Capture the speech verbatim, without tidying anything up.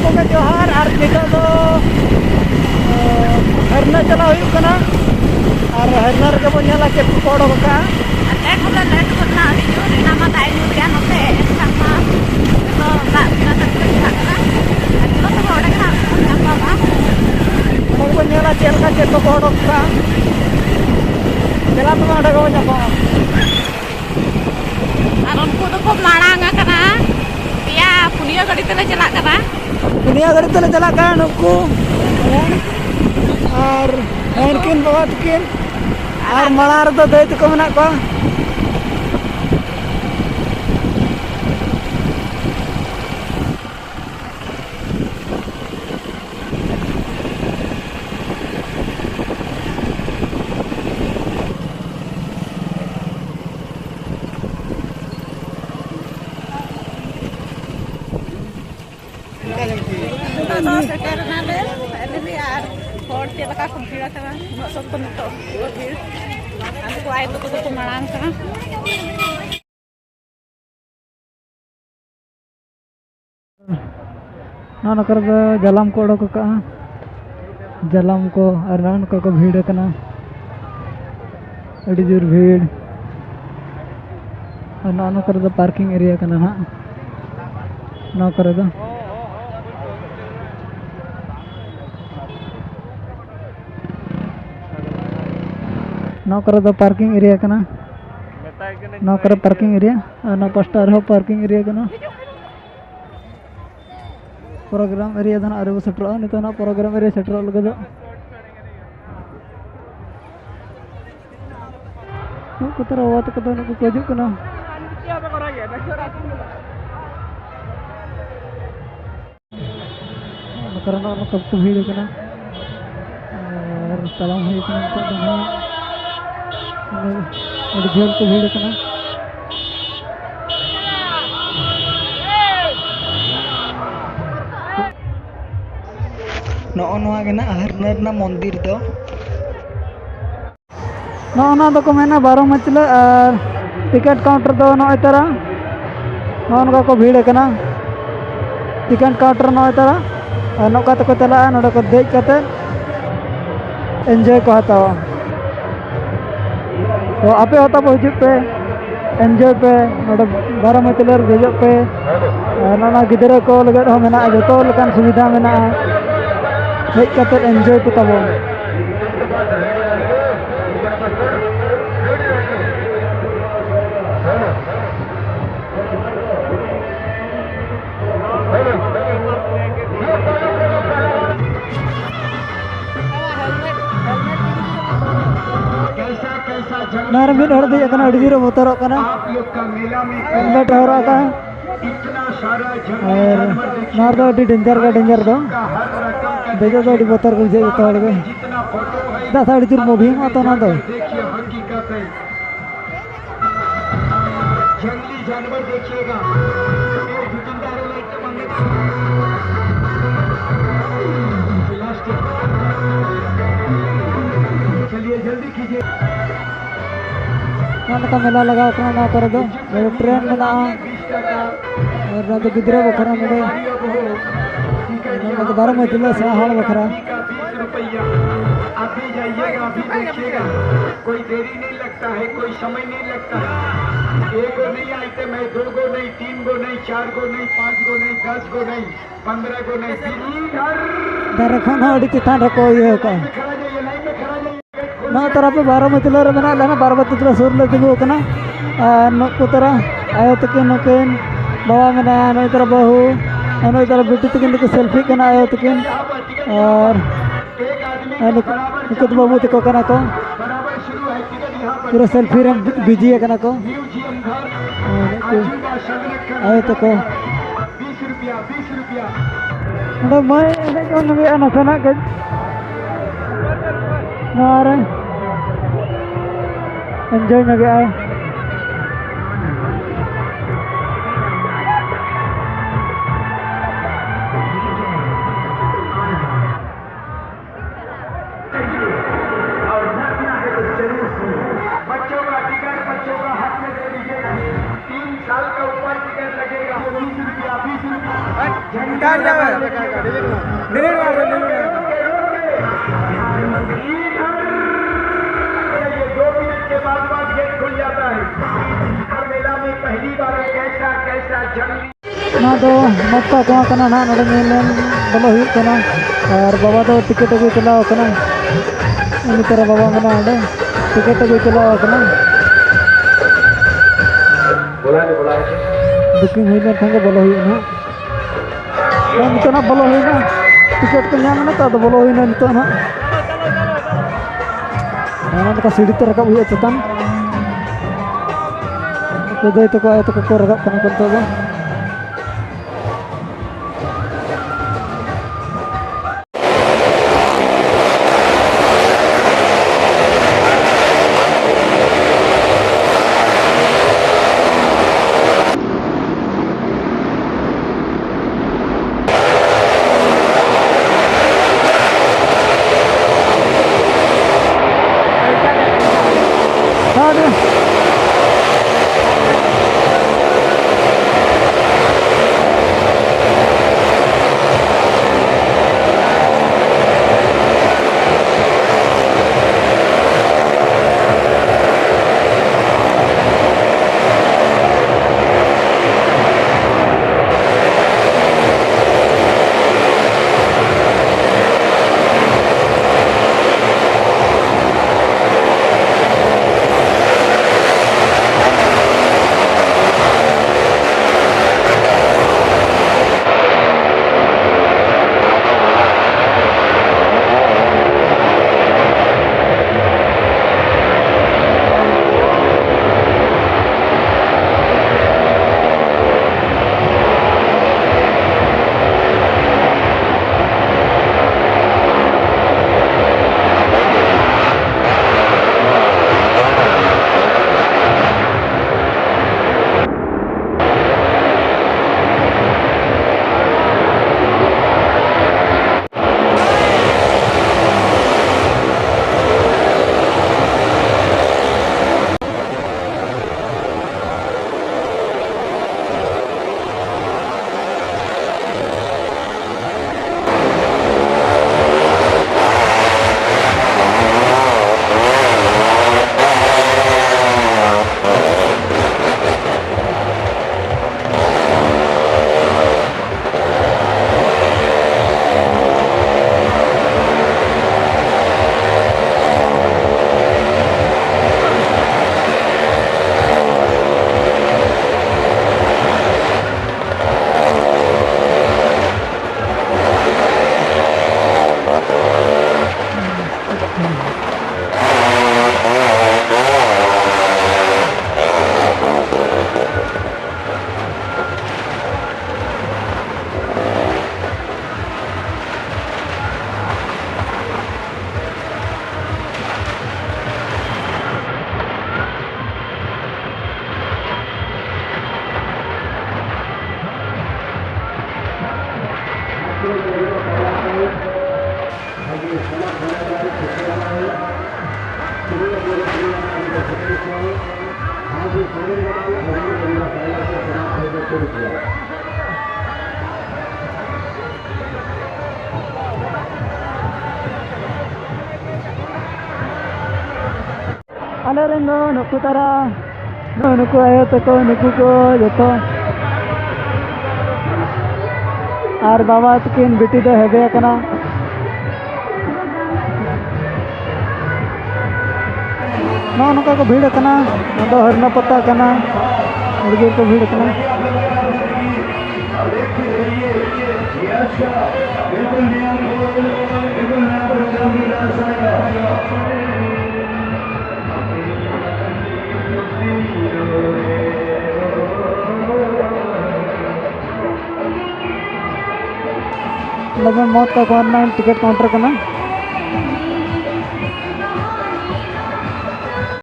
ᱜᱚᱢᱠᱮ ᱡᱚᱦᱟᱨ᱾ ᱟᱨ ᱱᱤᱛᱚᱜ ᱫᱚ, ᱮ, ᱦᱟᱨᱱᱟ ᱪᱟᱞᱟᱣ ᱦᱩᱭᱩᱜ ᱠᱟᱱᱟ᱾ ᱟᱨ ᱦᱟᱨᱱᱟ ᱨᱮᱜᱮ ᱵᱚᱱ ᱧᱮᱞᱟ ᱪᱮᱫ ᱠᱚᱠᱚ ᱚᱰᱚᱠ ᱟᱠᱟᱫᱼᱟ᱾ ᱟᱨ ᱞᱮᱴ ᱦᱚᱸᱞᱮ ᱞᱮᱴ ᱜᱚᱫ ᱱᱟ ᱟᱹᱰᱤ ᱡᱳᱨ, ᱮᱱᱟᱝ ᱢᱟ ᱫᱟᱜ ᱮ ᱧᱩᱨᱮᱜᱼᱟ ᱱᱚᱛᱮ, ᱮᱱᱠᱷᱟᱱ ᱢᱟ ᱱᱤᱛᱚᱜ ᱫᱟᱜ ᱠᱮᱫᱟ ᱛᱚ ᱪᱟᱞᱟᱜ ᱠᱟᱱᱟ᱾ ᱟᱨ ᱱᱤᱛᱚᱜ ᱫᱚ ᱚᱸᱰᱮ ᱜᱮ ᱱᱟᱦᱟᱜ ᱵᱚᱱ ᱧᱟᱯᱟᱢᱟ᱾ ᱚᱸᱰᱮ ᱜᱮᱵᱚᱱ ᱧᱮᱞᱟ ᱪᱮᱫ ᱞᱮᱠᱟ ᱪᱮᱫ ᱠᱚᱠᱚ ᱚᱰᱚᱠ ᱠᱟᱜᱼᱟ᱾ ᱫᱮᱞᱟ ᱛᱚᱵᱮ ᱚᱸᱰᱮ ᱜᱮᱵᱚᱱ ᱧᱟᱯᱟᱢᱟ᱾ ᱟᱨ ᱩᱱᱠᱩ ᱫᱚᱠᱚ ᱢᱟᱲᱟᱝ ᱟᱠᱟᱱᱟ᱾ ᱯᱮᱭᱟ ᱯᱩᱱᱭᱟᱹ ᱜᱟᱹᱰᱤ ᱛᱮᱞᱮ ᱪᱟᱞᱟᱜ ᱠᱟᱱᱟ᱾ ᱯᱩᱱᱭᱟᱹ ᱜᱟᱹᱰᱤ ᱛᱮᱞᱮ ᱪᱟᱞᱟᱜ ᱠᱟᱱᱟ ᱱᱩᱠᱩ᱾ ᱟᱨ ᱩᱱᱠᱤᱱ ᱵᱟᱵᱟ ᱛᱟᱹᱠᱤᱱ᱾ ᱟᱨ ᱢᱟᱲᱟᱝ ᱨᱮᱫᱚ ᱫᱟᱹᱭ ᱛᱟᱠᱚ ᱢᱮᱱᱟᱜ ᱠᱚᱣᱟ᱾ ᱱᱤᱛᱚᱜ ᱫᱚ ᱥᱮᱴᱮᱨ ᱮᱱᱟᱞᱮ ᱯᱷᱟᱭᱱᱟᱞᱤ᱾ ᱟᱨ ᱦᱚᱲ ᱪᱮᱫ ᱞᱮᱠᱟ ᱠᱚ ᱵᱷᱤᱲ ᱟᱠᱟᱱᱟ, ᱩᱱᱟᱹᱜ ᱥᱚᱠᱛᱚ ᱱᱤᱛᱚᱜ ᱯᱩᱨᱟᱹ ᱵᱷᱤᱲ᱾ ᱟᱫᱚ ᱠᱚ ᱟᱭᱳ ᱛᱟᱠᱚ ᱫᱚᱠᱚ ᱢᱟᱲᱟᱝ ᱠᱟᱱᱟ᱾ ᱱᱚᱜᱼᱚ ᱱᱚᱝᱠᱟ ᱨᱮᱫᱚ ᱡᱟᱞᱟᱢ ᱠᱚ ᱚᱰᱚᱠ ᱟᱠᱟᱫᱼᱟ, ᱡᱟᱞᱟᱢ ᱠᱚ᱾ ᱟᱨ ᱱᱚᱜᱼᱚ ᱱᱚᱝᱠᱟ ᱠᱚ ᱵᱷᱤᱲ ᱟᱠᱟᱱᱟ, ᱟᱹᱰᱤ ᱡᱳᱨ ᱵᱷᱤᱲ᱾ ᱟᱨ ᱱᱚᱜᱼᱚ ᱱᱚᱝᱠᱟ ᱨᱮᱫᱚ ᱯᱟᱨᱠᱤᱝ ᱮᱨᱤᱭᱟ ᱠᱟᱱᱟ ᱦᱟᱸᱜ ᱱᱚᱣᱟ ᱠᱚᱨᱮ ᱫᱚ᱾ ᱱᱚᱣᱟ ᱠᱚᱨᱮ ᱫᱚ ᱯᱟᱨᱠᱤᱝ ᱮᱨᱤᱭᱟ ᱠᱟᱱᱟ᱾ ᱱᱚᱣᱟ ᱠᱚᱨᱮ ᱯᱟᱨᱠᱤᱝ ᱮᱨᱤᱭᱟ, ᱟᱨ ᱚᱱᱟ ᱯᱟᱥᱴᱟ ᱨᱮᱦᱚᱸ ᱯᱟᱨᱠᱤᱝ ᱮᱨᱤᱭᱟ ᱠᱟᱱᱟ᱾ ᱯᱨᱳᱜᱨᱟᱢ ᱮᱨᱤᱭᱟ ᱫᱚ ᱱᱟᱜ ᱟᱹᱣᱨᱤ ᱵᱚ ᱥᱮᱴᱮᱨᱚᱜᱼᱟ᱾ ᱱᱤᱛᱚᱜ ᱱᱟᱜ ᱯᱨᱳᱜᱨᱟᱢ ᱮᱨᱤᱭᱟ ᱥᱮᱴᱮᱨᱚᱜ ᱞᱟᱹᱜᱤᱫᱚᱜ᱾ ᱱᱩᱠᱩ ᱛᱟᱨᱟ ᱵᱟᱵᱟ ᱛᱟᱠᱚ ᱫᱚ ᱱᱩᱠᱩ ᱠᱚ ᱦᱤᱡᱩᱜ ᱠᱟᱱᱟ᱾ ᱱᱚᱝᱠᱟ ᱨᱮ ᱱᱚᱜᱼᱚ ᱱᱚᱝᱠᱟ ᱠᱚ ᱵᱷᱤᱲ ᱟᱠᱟᱱᱟ᱾ ᱟᱨ ᱛᱟᱲᱟᱢ ᱦᱩᱭ ᱠᱟᱱᱟ ᱱᱤᱛᱚᱜ ᱫᱚ ᱱᱟᱦᱟᱜ᱾ ᱟᱹᱰᱤ ᱡᱷᱟᱹᱞ ᱠᱚ ᱵᱷᱤᱲ ᱟᱠᱟᱱᱟ᱾ ᱱᱚᱜᱼᱚ ᱱᱚᱣᱟ ᱜᱮ ᱱᱟᱜ ᱦᱟᱨᱱᱟ ᱨᱮᱱᱟᱜ ᱢᱚᱱᱫᱤᱨ ᱫᱚ᱾ ᱱᱚᱜᱼᱚ ᱱᱚᱣᱟ ᱫᱚᱠᱚ ᱢᱮᱱᱟ ᱵᱟᱨᱚ ᱢᱟᱹᱪᱞᱟᱹ᱾ ᱟᱨ ᱴᱤᱠᱤᱴ ᱠᱟᱣᱩᱱᱴᱟᱨ ᱫᱚ ᱱᱚᱜᱼᱚᱭ ᱛᱟᱨᱟ ᱱᱚᱜᱼᱚ ᱱᱚᱝᱠᱟ ᱠᱚ ᱵᱷᱤᱲ ᱟᱠᱟᱱᱟ᱾ ᱴᱤᱠᱤᱴ ᱠᱟᱣᱩᱱᱴᱟᱨ ᱱᱚᱜᱼᱚᱭ ᱛᱟᱨᱟ, ᱟᱨ ᱱᱚᱝᱠᱟ ᱛᱮᱠᱚ ᱪᱟᱞᱟᱜᱼᱟ᱾ ᱱᱚᱰᱮ ᱠᱚ ᱫᱮᱡ ᱠᱟᱛᱮ ᱮᱱᱡᱚᱭ ᱠᱚ ᱦᱟᱛᱟᱣᱟ᱾ ᱛᱚ ᱟᱯᱮ ᱦᱚᱸ ᱛᱟᱵᱚ ᱦᱤᱡᱩᱜ ᱯᱮ, ᱮᱱᱡᱚᱭ ᱯᱮ᱾ ᱱᱚᱰᱮ ᱵᱟᱨᱚ ᱢᱟᱹᱪᱞᱟᱹ ᱨᱮ ᱫᱮᱡᱚᱜ ᱯᱮ᱾ ᱟᱨ ᱱᱚᱣᱟ ᱜᱤᱫᱽᱨᱟᱹ ᱠᱚ ᱞᱟᱹᱜᱤᱫ ᱦᱚᱸ ᱢᱮᱱᱟᱜᱼᱟ, ᱡᱚᱛᱚ ᱞᱮᱠᱟᱱ ᱥᱩᱵᱤᱫᱷᱟ ᱢᱮᱱᱟᱜᱼᱟ᱾ ᱦᱮᱡ ᱠᱟᱛᱮ ᱮᱱᱡᱚᱭ ᱯᱮ ᱛᱟᱵᱚᱱ᱾ ᱚᱱᱟᱨᱮ ᱢᱤᱫ ᱦᱚᱲ ᱫᱮᱡ ᱟᱠᱟᱱᱟ, ᱟᱹᱰᱤ ᱡᱳᱨᱮ ᱵᱚᱛᱚᱨᱚᱜ ᱠᱟᱱᱟ᱾ ᱦᱮᱞᱢᱮᱴ ᱦᱚᱨᱚᱜ ᱟᱠᱟᱫ᱾ ᱟᱨ ᱱᱚᱣᱟ ᱫᱚ ᱟᱹᱰᱤ ᱰᱮᱧᱡᱟᱨ ᱜᱮ, ᱰᱮᱧᱡᱟᱨ ᱫᱚ᱾ ᱫᱮᱡᱚᱜ ᱫᱚ ᱟᱹᱰᱤ ᱵᱚᱛᱚᱨ ᱜᱮ ᱵᱩᱡᱷᱟᱹᱜᱼᱟ ᱡᱚᱛᱚ ᱦᱚᱲ ᱜᱮ᱾ ᱪᱮᱫᱟᱜ ᱥᱮ ᱟᱹᱰᱤ ᱡᱳᱨ ᱢᱩᱵᱷᱤᱝ ᱚᱜᱼᱟ ᱛᱚ ᱚᱱᱟ ᱫᱚ᱾ जंगली जानवर देखिएगा। ए, जुटिंदा रे लाइट के मंदिर। लास्ट। चलिए, जल्दी कीजिए। ᱱᱚᱜᱼᱚ ᱱᱚᱝᱠᱟ ᱢᱮᱞᱟ ᱞᱟᱜᱟᱣ ᱠᱟᱱᱟ ᱱᱚᱣᱟ ᱠᱚᱨᱮ ᱫᱚ᱾ ᱱᱚᱰᱮ ᱴᱨᱮᱱ ᱢᱮᱱᱟᱜᱼᱟ᱾ ᱟᱨ ᱱᱚᱣᱟ ᱫᱚ ᱜᱤᱫᱽᱨᱟᱹ ᱵᱟᱠᱷᱨᱟ ᱱᱚᱰᱮ᱾ ᱱᱚᱣᱟ ᱫᱚ ᱵᱟᱨᱚ ᱢᱟᱹᱡᱤᱞᱟᱹ ᱥᱮᱬᱟ ᱦᱚᱲ ᱵᱟᱠᱷᱨᱟ᱾ बीस रुपया। आप भी जाइएगा, आप भी देखिएगा। कोई देरी नहीं लगता है, कोई समय नहीं लगता है। एक गो नहीं आइटम है, दो गो नहीं, तीन गो नहीं, चार गो नहीं, पाँच गो नहीं, दस गो नहीं, पंद्रह गो नहीं, बीस। ᱫᱟᱨᱮ ᱠᱷᱚᱱ ᱦᱚᱸ ᱟᱹᱰᱤ ᱪᱮᱛᱟᱱ ᱨᱮᱠᱚ ᱤᱭᱟᱹ ᱟᱠᱟᱫᱼᱟ᱾ ᱱᱚᱣᱟ ᱛᱚᱨᱟ ᱯᱮ ᱵᱟᱨᱚ ᱢᱟᱹᱪᱞᱟᱹ ᱨᱮ ᱢᱮᱱᱟᱜ ᱞᱮᱭᱟ, ᱵᱟᱨᱚ ᱢᱟᱹᱪᱞᱟᱹ ᱥᱩᱨ ᱞᱮ ᱛᱤᱸᱜᱩ ᱟᱠᱟᱱᱟ᱾ ᱟᱨ ᱱᱩᱠᱩ ᱛᱚᱨᱟ ᱟᱭᱳ ᱛᱟᱹᱠᱤᱱ, ᱱᱩᱠᱤᱱ ᱵᱟᱵᱟ ᱢᱮᱱᱟᱭᱟ, ᱱᱩᱭ ᱛᱚᱨᱟ ᱵᱟᱹᱦᱩ, ᱟᱨ ᱱᱩᱭ ᱛᱚᱨᱟ ᱵᱤᱴᱤ ᱛᱟᱹᱠᱤᱱ ᱫᱚᱠᱚ ᱥᱮᱞᱯᱷᱤᱜ ᱠᱟᱱᱟ ᱟᱭᱳ ᱛᱟᱹᱠᱤᱱ᱾ ᱟᱨ, ᱟᱨ ᱱᱩᱠᱩ, ᱱᱩᱠᱩ ᱫᱚ ᱵᱟᱹᱵᱩ ᱛᱟᱠᱚ ᱠᱟᱱᱟ ᱠᱚ, ᱯᱩᱨᱟᱹ ᱥᱮᱞᱯᱷᱤ ᱨᱮ ᱵᱤᱡᱤ ᱟᱠᱟᱱᱟ ᱠᱚ᱾ ᱟᱨ ᱱᱩᱠᱩ ᱟᱭᱳ ᱛᱟᱠᱚ᱾ ᱱᱚᱰᱮ ᱢᱟᱹᱭ ᱮᱱᱮᱡ ᱠᱚ ᱧᱚᱜᱮᱜᱼᱟ ᱱᱟᱥᱮᱱᱟᱜ ᱠᱟᱹᱡ᱾ ᱱᱚᱣᱟ ᱨᱮ ᱮᱱᱡᱚᱭ ᱧᱚᱜᱮᱜᱼᱟᱭ᱾ बच्चों का टिकट बच्चों का हाथ में दे दीजिएगा। तीन साल का ऊपर टिकट लगेगा। बीस रुपया, बीस रुपया। ये दो मिनट के बाद बाद गेट खुल जाता है। हर मेला में पहली बार एक ऐसा कैसा जंगली ᱱᱚᱣᱟ ᱫᱚ ᱢᱚᱛᱠᱟ ᱠᱩᱣᱟᱹ ᱠᱟᱱᱟ ᱱᱟᱦᱟᱜ, ᱱᱚᱰᱮ ᱧᱮᱞ ᱧᱮᱞ ᱵᱚᱞᱚ ᱦᱩᱭᱩᱜ ᱠᱟᱱᱟ᱾ ᱟᱨ ᱵᱟᱵᱟ ᱫᱚ ᱴᱤᱠᱤᱴ ᱟᱹᱜᱩᱭ ᱪᱟᱞᱟᱣ ᱟᱠᱟᱱᱟ, ᱩᱱᱤ ᱛᱟᱨᱟ ᱵᱟᱵᱟ ᱢᱮᱱᱟᱭᱟ ᱚᱸᱰᱮ, ᱴᱤᱠᱤᱴ ᱟᱹᱜᱩᱭ ᱪᱟᱞᱟᱣ ᱟᱠᱟᱱᱟ᱾ ᱵᱩᱠᱤᱝ ᱦᱩᱭ ᱞᱮᱱᱠᱷᱟᱱ ᱜᱮ ᱵᱚᱞᱚ ᱦᱩᱭᱩᱜᱼᱟ ᱱᱟᱦᱟᱜ᱾ ᱱᱚᱜᱼᱚᱭ ᱱᱤᱛᱚᱜ ᱱᱟᱦᱟᱜ ᱵᱚᱞᱚ ᱦᱩᱭᱱᱟ, ᱴᱤᱠᱤᱴ ᱠᱚ ᱧᱟᱢ ᱮᱱᱟ ᱛᱚ, ᱟᱫᱚ ᱵᱚᱞᱚ ᱦᱩᱭᱱᱟ ᱱᱤᱛᱚᱜ ᱱᱟᱦᱟᱜ᱾ ᱚᱱᱟ ᱞᱮᱠᱟ ᱥᱤᱲᱤ ᱛᱮ ᱨᱟᱠᱟᱵ ᱦᱩᱭᱩᱜᱼᱟ ᱪᱮᱛᱟᱱ᱾ ᱩᱱᱠᱩ ᱫᱟᱹᱭ ᱛᱟᱠᱚ ᱟᱭᱳ ᱛᱟᱠᱚ ᱠᱚ ᱨᱟᱠᱟᱵ ᱠᱟᱱᱟ ᱠᱚ ᱱᱤᱛᱚᱜ ᱫᱚ᱾ ᱟᱞᱮ ᱨᱮᱱ ᱫᱚ ᱱᱩᱠᱩ ᱛᱟᱨᱟ, ᱱᱩᱠᱩ ᱟᱭᱳ ᱛᱟᱠᱚ, ᱱᱩᱠᱩ ᱠᱚ ᱡᱚᱛᱚ᱾ ᱟᱨ ᱵᱟᱵᱟ ᱛᱟᱹᱠᱤᱱ ᱵᱤᱴᱤ ᱫᱚ ᱦᱮᱵᱮ ᱟᱠᱟᱱᱟ᱾ ᱱᱚᱜᱼᱚ ᱱᱚᱝᱠᱟ ᱠᱚ ᱵᱷᱤᱲ ᱟᱠᱟᱱᱟ᱾ ᱱᱚᱣᱟ ᱫᱚ ᱦᱟᱹᱨᱱᱟᱹ ᱯᱟᱛᱟ ᱠᱟᱱᱟ᱾ ᱟᱹᱰᱤ ᱡᱳᱨ ᱠᱚ ᱵᱷᱤᱲ ᱟᱠᱟᱱᱟ᱾ ᱱᱚᱰᱮ ᱫᱚ ᱢᱚᱛ ᱠᱚ ᱮᱢ ᱨᱮᱱᱟᱜ ᱴᱤᱠᱤᱴ ᱠᱟᱣᱩᱱᱴᱟᱨ ᱠᱟᱱᱟ᱾